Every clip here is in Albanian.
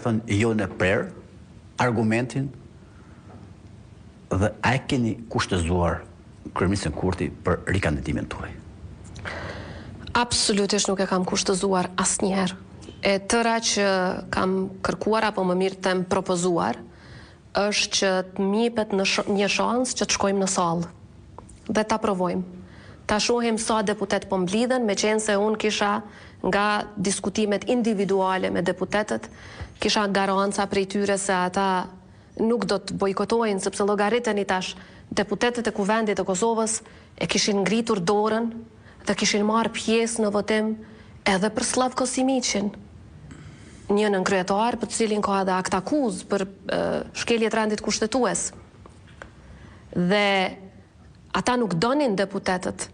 thënë jo-në e prerë, argumentin dhe a e keni kushtëzuar kryeministrin Kurti për rikandidimin tuaj? Absolutisht nuk e kam kushtëzuar asnjëherë. E tëra që kam kërkuar apo më mirë të them propozuar, është që të më jepet një shans që të shkojmë në sallë dhe ta provojmë. Ta shohim sa deputetë po mblidhen, meqenëse unë kisha nga diskutimet individuale me deputetët, kisha garanca prej tyre se ata nuk do të bojkotojnë, sepse llogariteni tash, deputetët e Kuvendit të Kosovës e kishin ngritur dorën dhe kishin marrë pjesë në votim edhe për Slavko Simiqin, një nënkryetar për të cilin ka edhe aktakuzë për shkelje të rendit kushtetues. Dhe ata nuk donin deputetët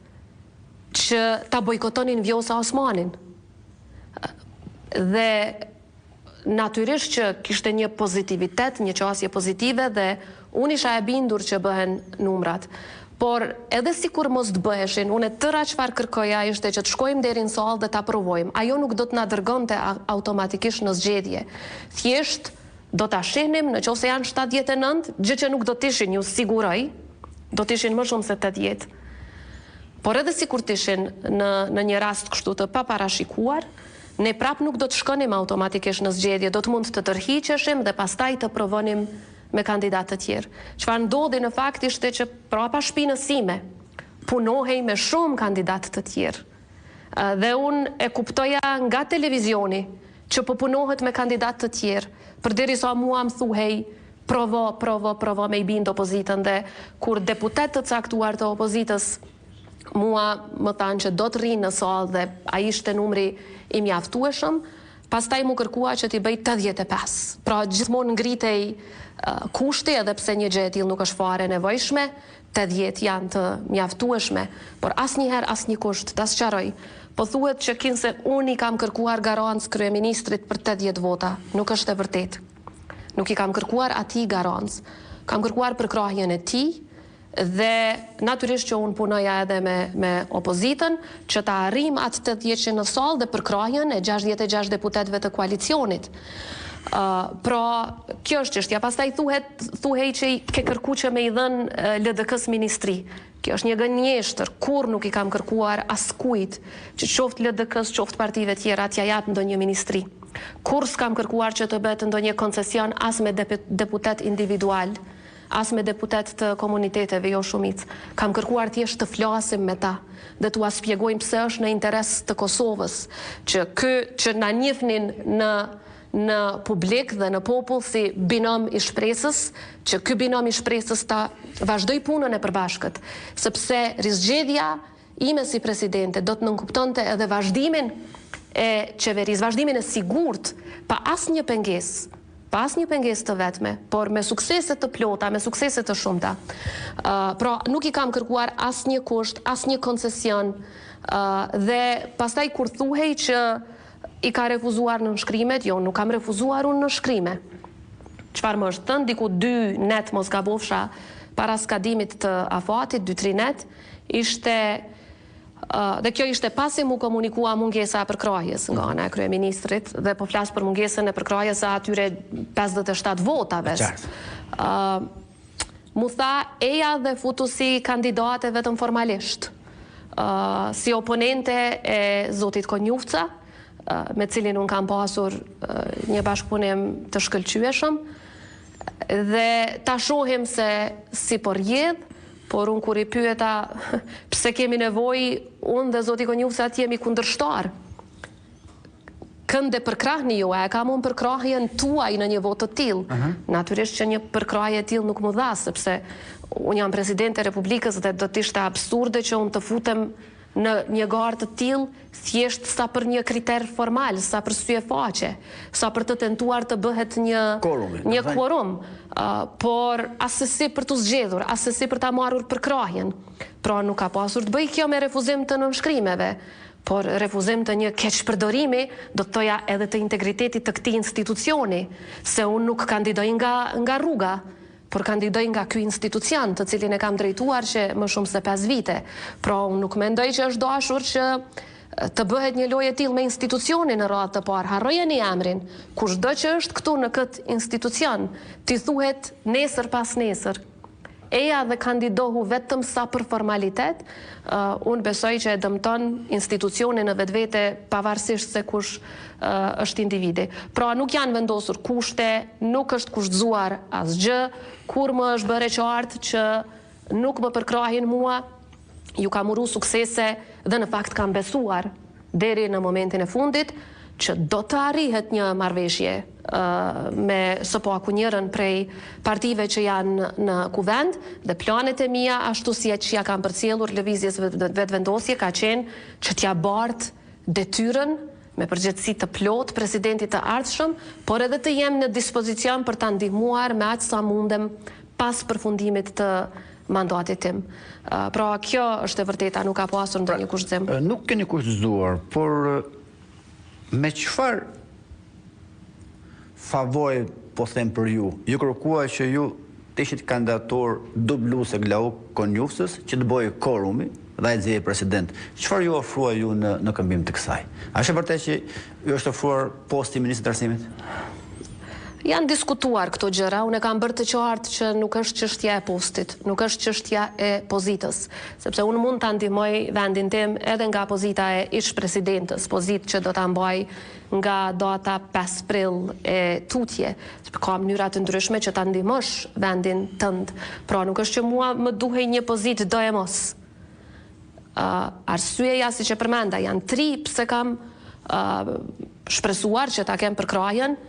që ta bojkotonin Vjosa Osmanin. Dhe Natyrisht që kishte një pozitivitet, një qasje pozitive dhe unë isha e bindur që bëhen numrat. Por edhe sikur mos të bëheshin, unë e tëra çfarë kërkoja ishte që të shkojmë deri në sallë dhe ta provojmë. Ajo nuk do të na dërgonte automatikisht në zgjedhje. Thjesht do ta shihnim në qoftë se janë 79, gjë që nuk do të ishin, ju siguroj, do të ishin më shumë se 80. Por edhe sikur të ishin në në një rast kështu të paparashikuar, Ne prapë nuk do të shkonim automatikisht në zgjedhje, do të mund të tërhiqeshim dhe pastaj të provonim me kandidatë të tjerë. Çfarë ndodhi në fakt ishte që prapa shpinës sime punohej me shumë kandidatë të tjerë. Dhe unë e kuptoja nga televizioni që po punohet me kandidatë të tjerë, përderisa mua më thuhej provo, provo, provo me i bind opozitën dhe kur deputetë të caktuar të opozitës Mua më thanë që do të rrinë në sallë dhe ai ishte numri i mjaftueshëm, pastaj m'u kërkua që t'i bëj 85. Pra gjithmonë ngritej kushti edhe pse një gjë e tillë nuk është fare e nevojshme, 80 janë të mjaftueshme, por asnjëherë asnjë kusht, ta sqaroj. Po thuhet që kinse unë i kam kërkuar garancë kryeministrit për 80 vota, nuk është e vërtetë. Nuk i kam kërkuar atij garancë. Kam kërkuar përkrahjen e tij, Dhe natyrisht që unë punoja edhe me me opozitën që ta arrijmë atë tetëdhjetëshin në sallë dhe përkrahjen e 66 deputetëve të koalicionit. Ë pra, kjo është çështja. Pastaj thuhet thuhej që i ke kërku që me i dhënë LDK-së ministri. Kjo është një gënjeshtër, kurrë nuk i kam kërkuar askujt, që qoftë LDK-së, qoftë partive tjera t'ia jap ndonjë ministri. Kurrë s'kam kërkuar që të bëhet ndonjë koncesion as me deputetë individualë. as me deputetë të komuniteteve jo shumicë. Kam kërkuar thjesht të flasim me ta dhe t'ua spjegojmë pse është në interes të Kosovës që ky që na njihnin në në publik dhe në popull si binom i shpresës, që ky binom i shpresës ta vazhdojë punën e përbashkët, sepse rizgjedhja ime si presidente do të nënkuptonte edhe vazhdimin e qeverisë, vazhdimin e sigurt, pa asnjë pengesë, pa asnjë pengesë të vetme, por me suksese të plota, me suksese të shumta. Pra, nuk i kam kërkuar asnjë kusht, asnjë koncesion, dhe pastaj kur thuhej që i ka refuzuar nënshkrimet, jo, nuk kam refuzuar unë nënshkrime. Çfarë më është thënë, diku dy net mos gabofsha para skadimit të afatit, 2-3 net, ishte dhe kjo ishte pasi m'u komunikua mungesa e përkrahjes nga ana e kryeministrit dhe po flas për mungesën e përkrahjes së atyre 57 votave. Ë M'u tha eja dhe futu si kandidate vetëm formalisht. Ë si oponente e zotit Konjufca, me cilin unë kam pasur një bashkëpunim të shkëlqyeshëm dhe ta shohim se si po rrjedh, por unë kur i pyeta pse kemi nevojë unë dhe zoti Konjufca të jemi kundërshtar. Kënd e përkrahni ju, a e kam unë përkrahjen tuaj në një votë të tillë? Uh -huh. Natyrisht që një përkrahje e tillë nuk m'u dha, sepse unë jam presidente e Republikës dhe do të ishte absurde që unë të futem në një garë të tillë thjesht sa për një kriter formal, sa për sy e faqe, sa për të tentuar të bëhet një një kuorum, por assesi për t'u zgjedhur, assesi për ta marrur përkrahjen. Pra nuk ka pasur të bëjë kjo me refuzim të nënshkrimeve, por refuzim të një keqpërdorimi, do të thoja edhe të integritetit të këtij institucioni, se unë nuk kandidoj nga nga rruga, por kandidoj nga ky institucion, të cilin e kam drejtuar që më shumë se 5 vite. Pra unë nuk mendoj që është dashur që Të bëhet një lojë e tillë me institucionin në radhë të parë, harrojeni emrin, kushdo që është këtu në këtë institucion, t'i thuhet nesër pasnesër, eja dhe kandidohu vetëm sa për formalitet, unë besoj që e dëmton institucionin në vetvete pavarësisht se kush është individi. Pra nuk janë vendosur kushte, nuk është kushtëzuar asgjë, kur më është bërë e qartë që nuk më përkrahin mua, ju kam uru suksese dhe në fakt kam besuar deri në momentin e fundit që do të arrihet një marrëveshje me së paku njërën prej partive që janë në kuvend dhe planet e mia ashtu siç ia kam përcjellur Lëvizjes Vetëvendosje ka qenë që t'ia bart detyrën me përgjegjësi të plotë presidentit të ardhshëm, por edhe të jem në dispozicion për ta ndihmuar me aq sa mundem pas përfundimit të mandatit tim. Pra, kjo është e vërteta, nuk ka pasur ndonjë pra, kushtëzim. Nuk keni kushtëzuar, por me çfarë favori po them për ju? Ju kërkua që ju të ishit kandidaturë dubluese e Glauk Konjufcës që të bëhej kuorumi dhe ai të zgjidhej president. Çfarë ju ofrua ju në në këmbim të kësaj? A është e vërtetë që ju është ofruar posti i ministrit të Arsimit? Janë diskutuar këto gjëra, unë e kam bërë të qartë që nuk është çështja e postit, nuk është çështja e pozitës, sepse unë mund ta ndihmoj vendin tim edhe nga pozita e ish-presidentes, pozitë që do ta mbaj nga data 5 prill e tutje. Ka mënyra të ndryshme që ta ndihmosh vendin tënd. Pra nuk është që mua më duhej një pozitë doemos. Arsyeja, siç e përmenda, janë tri pse kam shpresuar që ta kem përkrahjen,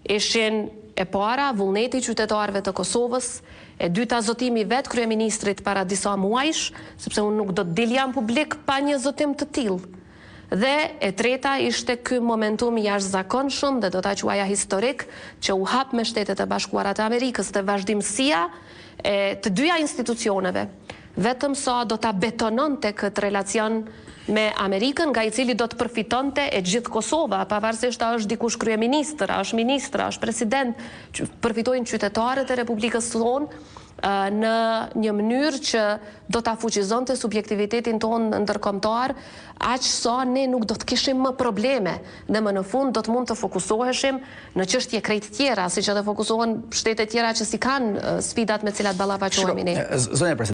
ishin e para vullneti i qytetarëve të Kosovës, e dyta zotimi i vetë kryeministrit para disa muajsh, sepse unë nuk do të dilja në publik pa një zotim të tillë. Dhe e treta ishte ky momentum i jashtëzakonshëm dhe do ta quaja historik që u hap me Shtetet e Bashkuara të Amerikës dhe vazhdimësia e të dyja institucioneve vetëm sa do ta betononte këtë relacion me Amerikën nga i cili do të përfitonte e gjithë Kosova, pavarësisht a është dikush kryeministër, a është ministër, a është president, përfitojnë qytetarët e Republikës sonë në një mënyrë që do ta fuqizonte subjektivitetin tonë ndërkombëtar, aq sa ne nuk do të kishim më probleme dhe më në fund do të mund të fokusoheshim në çështje krejt tjera, siç edhe fokusohen shtetet tjera që s'i kanë sfidat me të cilat ballafaqohemi ne. Zonja Presidente.